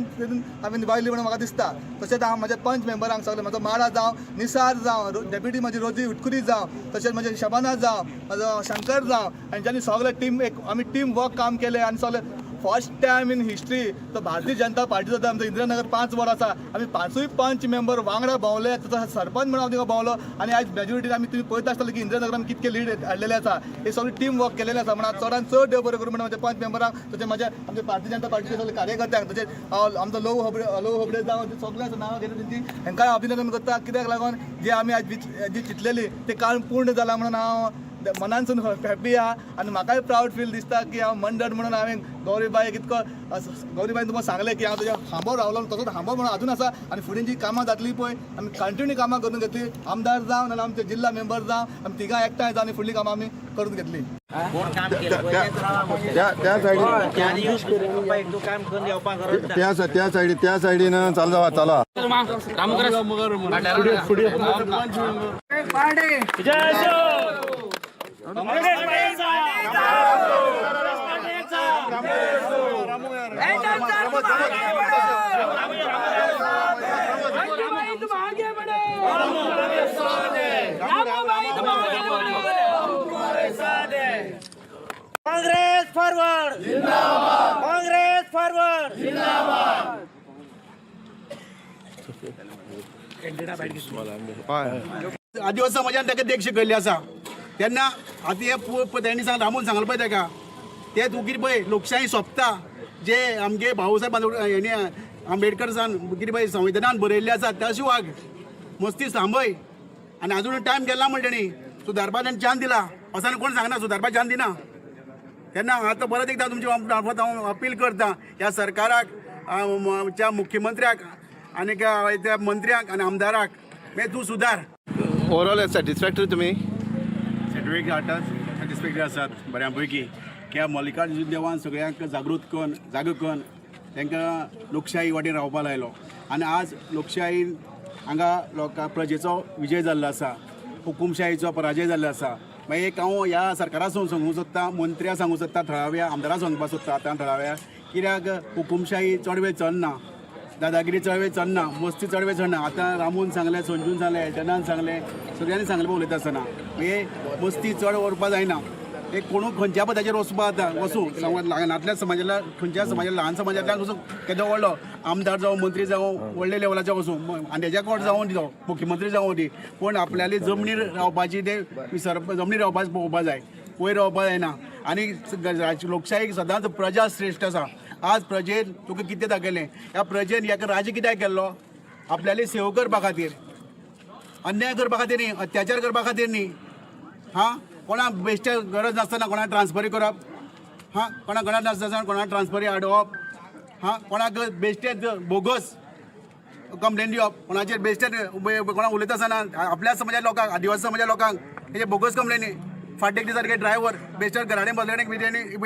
हांवें निभायली म्हणून म्हाका दिसता. तशेंच हांव म्हज्या पंच मेंबरांक सगळे, म्हजो माडा जावं, निसार जावं, डेप्युटी म्हजी रोजी उटकुरी जावं, तशेंच म्हजें शबाना जावं, म्हजो शंकर जावं, हेंच्यांनी सगळे टीम एक आमी टीम वर्क काम केलें आनी सगळे फर्स्ट टायम इन हिस्ट्री तो भारतीय जनता पार्टीचो जो आमचो इंदिरानगर 5 वॉर्ड आसा, आमी 5 पंच मेंबर वांगडा भोंवले, तसो सरपंच म्हणून हांव थिंगा भोंवलो आनी आयज मेजॉरिटीन आमी तुमी पळयता आसतले की इंदिरानगरान कितके लीड हाडलेले आसा. हे सगळे टीम वर्क केलेलें आसा. म्हणून चडान चड देव बरें करूं म्हणून म्हज्या पंच मेंबरांक, तशें म्हज्या आमच्या भारतीय जनता पार्टीचे सगळे कार्यकर्त्यांक, तशें आमचो लोव होबडे लोव होबडे जावं सगळे आसा नांवां घेतली तेंची, हेंकांय अभिनंदन करता. कित्याक लागून जे आमी आयज जी चिंतलेली तें काम पूर्ण जालां म्हणून हांव मनानसून हॅपी आहा आनी म्हाकाय प्रावड फील दिसता की हांव मंडळ म्हणून हांवें गौरीबाईक इतको गौरीबाईन तुमकां सांगलें की हांव तुज्या खांबो रावलो, तसोच खांबो म्हणून अजून आसा आनी फुडें जी कामां जातली पळय आमी कंटिन्यू कामां करून घेतली. आमदार जावं नाल्यार आमचे जिल्हा मेंबर जावं, आमी तिगां एकठांय जावन फुडली कामां आमी करून घेतली. त्या सायडीन त्या त्या सायडी त्या सायडीन चालू जावा चला. Congress forward, Congress forward. आदिवासी समाजान ताका देख शिकयल्ली आसा. तेन्ना आतां हे तेणी सांग रामून सांगलें पळय ताका, ते तूं कितें पळय लोकशाही सोंपता जे आमगे भाऊसाहेब हेणी आंबेडकर सान कितें पळय संविधानान बरयल्लें आसा तशें वाग, मस्ती थांबय. आनी आजून टायम गेला म्हण तेणी सुदारपा तेणी चान्स दिला, असां कोण सांगना सुदारपा चान्स दिना. तेन्ना आतां परत एकदां तुमच्या मार्फत हांव अपील करता ह्या सरकाराक, च्या मुख्यमंत्र्याक आनी त्या मंत्र्यांक आनी आमदाराक, मागीर तूं सुदार. ओवरऑल सॅटिस्फॅक्टरी तुमी? सर्टिफिकेट हाडटात, सॅटिस्फॅक्टरी आसात बऱ्या पैकी. कित्याक मल्लिकार्जून देवान सगळ्यांक जागृत करून जागो करून तांकां लोकशाही वाटेन रावपा लायलो आनी आज लोकशाही हांगा लोकां प्रजेचो विजय जाल्लो आसा, हुकुमशाहीचो पराजय जाल्लो आसा. मागीर एक हांव ह्या सरकारा सांगूंक सोदता, मंत्र्या सांगूंक सोदता, थळाव्या आमदारां सांगपाक सोदता आतां थळाव्या, कित्याक हुकुमशाही चड वेळ चलना, दादागिरी चड वेळ चलना, मस्ती चड वेळ चलना. आतां रामून सांगलें, संजून सांगलें, एल्टनान सांगलें, सगळ्यांनी सांगलें उलयता आसतना हे मस्ती चड व्हरपा जायना. ते कोणू खंयच्या पदाचेर वचपा आतां वचूं ल्हानांतल्या समाजांतल्या खंयच्या समाजांतल्या ल्हान समाजांतल्यान वचूं, केदो व्हडलो आमदार जावं, मंत्री जावं, व्हडल्या लेवलाचेर वचूं, आनी तेज्या कोण जावं दी, मुख्यमंत्री जावं दी, पूण आपल्याली जमनीर रावपाची ते विसर जमनीर रावपाक पळोवपा जाय, वयर रावपा जायना. आनी लोकशाही सदांच प्रजा श्रेश्ठ आसा. आज प्रजेन तुका कितें दाखयलें, ह्या प्रजेन हेका राज्य कित्याक केल्लो, आपल्याली सेवा करपा खातीर, अन्याय करपा खातीर न्ही, अत्याचार करपा खातीर न्ही. हां, कोणाक बेश्टे गरज नासतना कोणाक ट्रान्सफरी करप, हां, कोणाक गरज नासतना कोणाक ट्रान्सफरी हाडप, हां, कोणाक बेश्टेच बोगस कंप्लेन दिवप, कोणाचेर बेश्टेच कोणाक उलयता आसतना आपल्या समाजा लोकांक, आदिवासी समाजा लोकांक तेजे बोगस कंप्लेनी. फाटीक सारके ड्रायव्हर बेश्टे घराडे बसले.